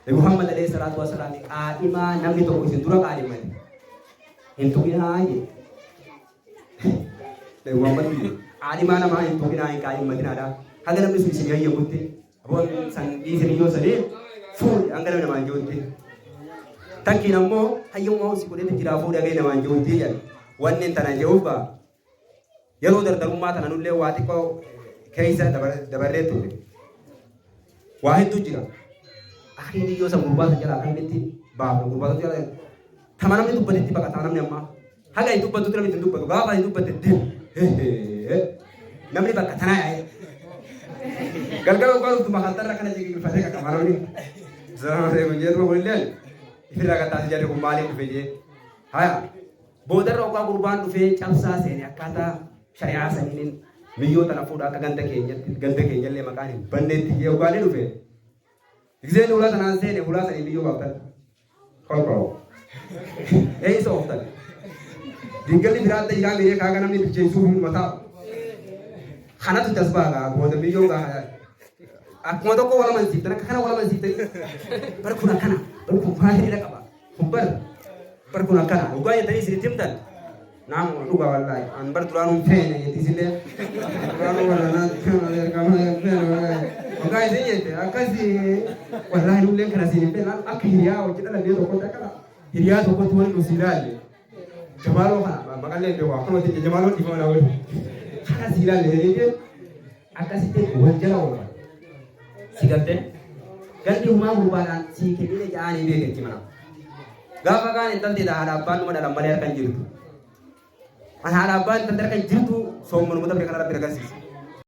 Nabi Muhammad alayhi salaatu wasalaam qaadhimaa namni tokko isin dura qaadhimate hin tuqinaa jedhe. Nabi Muhammad qaadhimaa namaa hin tuqinaa hin qaadhimmatinaadha. Haga namni sun isin hayyamutti aboon san dhiise biyyoo sanii fuudhi hanga namni namaan jirutti. Takkiin ammoo hayyamuma si godhetti jiraa fuudhi hanga namaan jirutti jedhan. Wanni tana je'uuf gaa yeroo dardarummaa tana nullee waa xiqqoo keessa dabarree turre. Waa hedduu jira. Akhiin biyyoo san gurbaa san jalaa akkamitti baafna gurbaa san jalaa tama namni dubbatetti baqataa namni ammaa. Haga hin dubbatutti namni hin dubbatu. Gaafa hin dubbatte deem. Namni bakka tanaa yaa'e. Galgala ogaa dhuftu makantarra kana jigilfatee qaqaba namni. Salaam alaikum jedhuma kunillee ifirraa qaxxaasee jarri kun maaliif dhufe jee. Haya. Boodarra ogaa gurbaan dhufee cabsaa seene akkaataa shari'aa saniin miyyoo tana fuudha akka ganda keenyatti ganda keenyallee maqaan hin banneetti jee ogaa ni dhufe. Gizeen hulaa tanaan seene hulaa sanii biyyoo baaftan. Kolkoloo. Eessa ooftan? Dingalli biraatti jiraa miree kaaga namni bilcheessuuf hin mataa. Kanatu tasbaa gaa booda biyyoo gaa akkuma tokko wal amansiiftan akka kana wal amansiiftan bar kun akkana bar kun faayidaa qaba kun bar bar kun akkana dhugaa jettanii isinitti himtan Naam dhugaa wallaahi an bar duraanuu hin feene jetti isillee duraanuu warra naan ergama hin feene wallaahi waggaa isin jette akkasi wallaahi nulleen kana siin hin feene akka hiriyaa hojii dhalannee tokkotti akka hiriyaa tokkotti wani nu si ilaalle jamaaloo kana maqallee hin beeku akkanumatti jamaaloo dhiifama naa wali kana si ilaalle jedhee akkasitti wal jala oolfa si galtee galti humaa gurbaadhaan sii kennine ja'anii beekechi mana. Gaafa kaan intalti haadha abbaan numa dhalan malee harka hin jirtu. An haadha abbaan intalti harka hin jirtu soommanuma dabre kana rabbi agarsiisa.